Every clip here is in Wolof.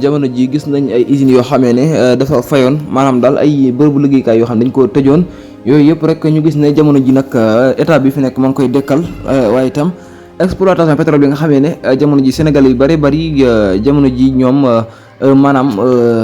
jamono ji gis nañ ay usines yoo xamee ne dafa fayoon maanaam daal ay bërëbu liggéeykaay yoo xam ne dañ ko tëjoon yooyu yëpp rek ñu gis ne jamono ji nag état bi fi nekk ma ngi koy dekkal waaye itam exploitation pétrole bi nga xamee ne jamono ji Sénégal yu bari jamono ji ñoom maanaam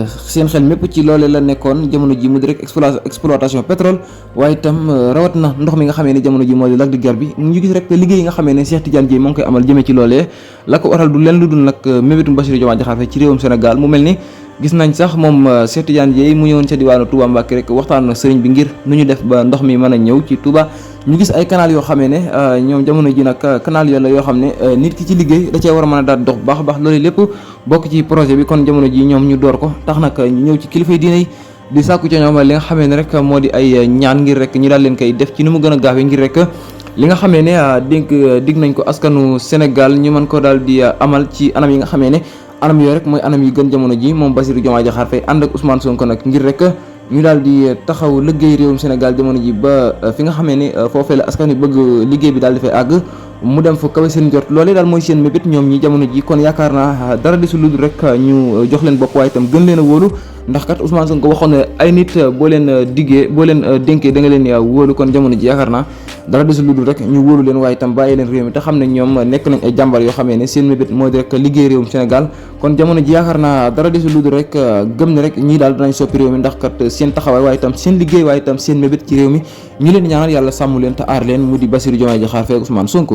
seen xel mépp ci loole la nekkoon jamono ji mu di rek exploitation pétrole waaye itam rawat na ndox mi nga xamee ne jamono ji moo di Lac de Guiers bi ñu gis rek liggéey yi nga xamee ne Cheikh Tidiane Dièye moo ngi koy amal jëmee ci loolee la ko waral du leen lu dul nag mébétum Bassirou Diomaye Diakhar Faye ci réewum Sénégal mu mel ni gis nañ sax moom Cheikh Tidiane Dièye mu ñëwoon ca diwaanu Touba Mbacké rek waxtaan na sëriñ bi ngir nu ñu def ba ndox mi mën a ñëw ci Touba ñu gis ay canal yoo xamee ne ñoom jamono ji nag canal yoo la yoo xam ne nit ki ci liggéey da cee war a mën a daal dox bu baax a baax loolu lépp bokk ci projet bi kon jamono ji ñoom ñu door ko tax nag ñu ñëw ci kilifay diine yi di sàkku ca ñoom li nga xamee ne rek moo di ay ñaan ngir rek ñu daal leen koy def ci ni mu gën a gaawee ngir rek li nga xamee ne dig nañ ko askanu Sénégal ñu mën ko daal di amal ci anam yi nga xamee ne anam yooyu rek mooy anam yi gën jamono ji moom Bassirou Diomaye Diakhar Faye ànd ak Ousmane Sonko nag ngir rek ñu daal di taxaw liggéey réewum Sénégal jamono ji ba fi nga xamee ne foofee la askan wi bëgg liggéey bi daal di fay àgg mu dem fa kawe seen jot loolee daal mooy seen mébét ñoom ñi jamono ji kon yaakaar naa dara desul lu dul rek ñu jox leen bopp waaye itam gën leen a wóolu ndax kat Ousmane Sonko waxoon ne ay nit boo leen dénkee da nga leen wóolu kon jamono ji yaakaar naa dara desul lu dul rek ñu wóolu leen waaye itam bàyyi leen réew mi te xam ne ñoom nekk nañ ay jàmbar yoo xamee ne seen mébét mooy di rek liggéey réewum Sénégal kon jamono ji yaakaar naa dara desul lu dul rek gëm ne rek ñii daal danañ soppi réew mi ndax kat seen taxawaay waaye itam seen liggéey waaye itam seen mébét ci réew mi ñu leen ñaanal yàlla sàmm leen te aar leen mu di Bassirou Diomaye Diakhar Faye Ousmane Sonko